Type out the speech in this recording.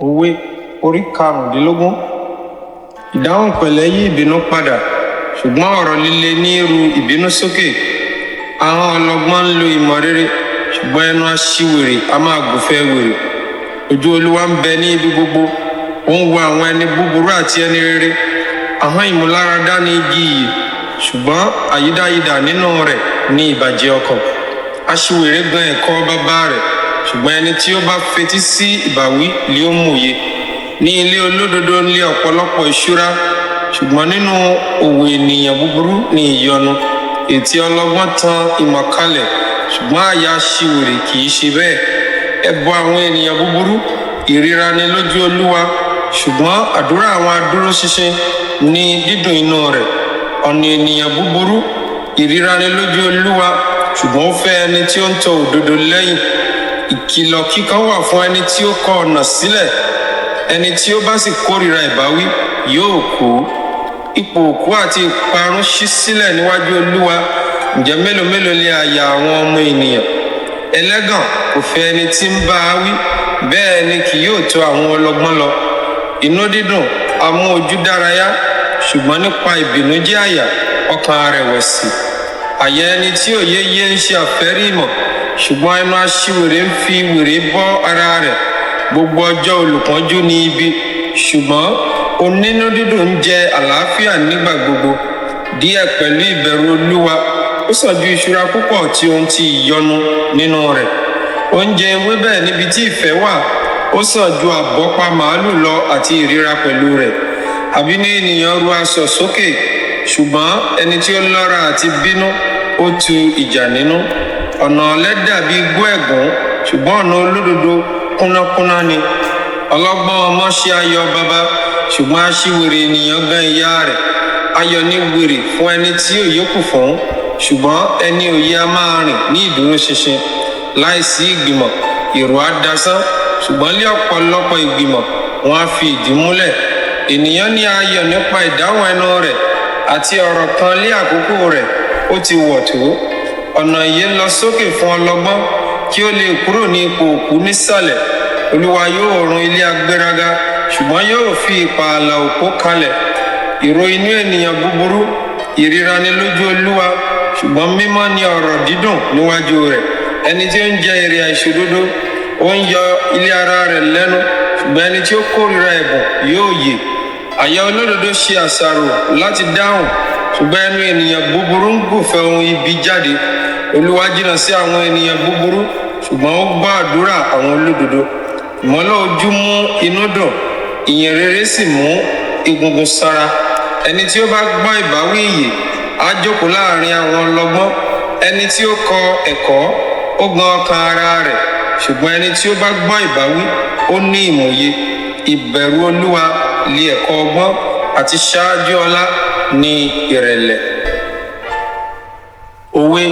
Òwe orí 15. Ìdáhùn pẹ̀lẹ́ yí ìbínú padà, ṣùgbọ́n ọ̀rọ̀ líle ní í ru ìbínú sókè. Ahọ́n ọlọ́gbọ́n ń lo ìmọ̀ rere, ṣùgbọ́n ẹnu aṣiwèrè a máa gùnfẹ́ wèrè. Ojú Olúwa ń bẹ ní ibi gbogbo, ó ń wo àwọn ẹni búburú àti ẹni rere. Ahọ́n ìmúláradá ní igi ìyè, ṣùgbọ́n àyídáyidà nínú rẹ̀ ní ìbàjẹ́ ọkàn. Aṣiwèrè gan ẹ̀kọ́ bàbá rẹ̀, ṣùgbọ́n ẹni tí ó bá fetí sí ìbáwí li ó mòye. Ní ilé olódodo ní ọ̀pọ̀lọpọ̀ ìṣúra, ṣùgbọ́n nínú òwò ènìyàn búburú ni ìyọnu. Ètè ọlọ́gbọ́n tan ìmọ̀ kalẹ̀, ṣùgbọ́n àyà aṣiwèrè kì í ṣe bẹ́ẹ̀. Ẹbọ àwọn ènìyàn búburú ìríra ni lójú Olúwa, ṣùgbọ́n àdúrà àwọn adúróṣinṣin ní dídùn inú rẹ̀. Ọ̀nà ènìyàn búburú ìríra ni lójú Olúwa, ṣùgbọ́n ó fẹ́ ẹni tí ó ń tọ òdodo lẹ́yìn. Ìkìlọ̀ kíkan wà fún ẹni tí ó kọ ọ̀nà sílẹ̀, ẹni tí ó bá sì kórìíra ìbáwí yóò kú. Ipò òkú àti ìparun ṣí sílẹ̀ níwájú Olúwa, ǹjẹ́ mélòó mélòó lé àyà àwọn ọmọ ènìyàn. Ẹlẹ́gàn kò fẹ́ ẹni tí ń bá a wí, bẹ́ẹ̀ ni kì yóò tọ̀ àwọn ọlọ́gbọ́n lọ. Inú dídùn á mú ojú dárayá, ṣùgbọ́n nípa ìbìnújẹ́ àyà ọkàn á rẹ̀wẹ̀sì. Àyà ẹni tí òye yé ń ṣe àfẹ́rí ìmọ̀, ṣùgbọ́n ẹnu aṣiwèrè ń fi wèrè bọ́ ara rẹ̀. Gbogbo ọjọ́ olùpọ́njú ní ibi, ṣùgbọ́n onínú dídùn ń jẹ àlàáfíà nígbà gbogbo. Díẹ̀ pẹ̀lú ìbẹ̀rù Olúwa, ó sàn ju ìṣúra púpọ̀ tí ohun ti ìyọnu nínú rẹ̀. Oúnjẹ ewébẹ̀ níbi tí ìfẹ́ wà, ó sàn ju àbọ́pa màlúù lọ àti ìríra pẹ̀lú rẹ̀. Àbínú ènìyàn ru asọ̀ sókè, ṣùgbọ́n ẹni tí ó lọ́ra àti bínú, ó tu ìjà nínú. Ọ̀nà ọ̀lẹ dàbí igbó ẹ̀gún, ṣùgbọ́n ọ̀nà olódodo kúnnákúnná ni. Ọlọ́gbọ́n ọmọ ṣe ayọ̀ baba, ṣùgbọ́n aṣiwèrè ènìyàn gan ìyá rẹ̀. Ayọ̀ ní wèrè fún ẹni tí òye kù fún, ṣùgbọ́n ẹni òye a máa rìn ní ìdúróṣinṣin. Láìsí ìgbìmọ̀, èrò á dasán, ṣùgbọ́n lé ọ̀pọ̀lọpọ̀ ìgbìmọ̀, wọ́n á fi ìdí múlẹ̀. Ènìyàn ní ayọ̀ nípa ìdáhùn ẹnu rẹ̀ àti ọ̀rọ̀ kan lé àkókò rẹ̀, ó ti wọ̀ tó. Ọ̀nà ìyè lọ sókè fún ọlọ́gbọ́n kí ó lè kúrò ní ipò òkú nísàlẹ̀. Olúwa yóò run ilé agbéraga, ṣùgbọ́n yóò fi ìpààlà òpó kalẹ̀. Ìró inú ènìyàn búburú ìríra ni lójú Olúwa, ṣùgbọ́n mímọ́ ni ọ̀rọ̀ dídùn níwájú rẹ̀. Ẹni tí ó ń jẹ èrè àìṣòdodo, ó ń yọ ilé ara rẹ̀ lẹ́nu, ṣùgbọ́n ẹni tí ó kórìíra ẹ̀bùn yóò yè. Àyà olódodo ṣe àṣàrò láti dáhùn, ṣùgbọ́n ẹnu ènìyàn búburú ń gùnfẹ́ ohun ibi jáde. Olúwa jìnnà sí àwọn ènìyàn búburú, ṣùgbọ́n ó gbọ́ àdúrà àwọn olódodo. Ìmọ́lẹ̀ ojú mú inú dùn, ìyìn rere sì mú egungun sanra. Ẹni tí ó bá gbọ́ ìbáwí ìyè á jókòó láàrin àwọn ọlọ́gbọ́n. Ẹni tí ó kọ ẹ̀kọ́, ó gan ọkàn ara rẹ̀, ṣùgbọ́n ẹni tí ó bá gbọ́ ìbáwí, ó ní ìmòye. Ìbẹ̀rù Olúwa li ẹ̀kọ́ ọgbọ́n, àti ṣáájú ọlá ní ìrẹ̀lẹ̀. Òwe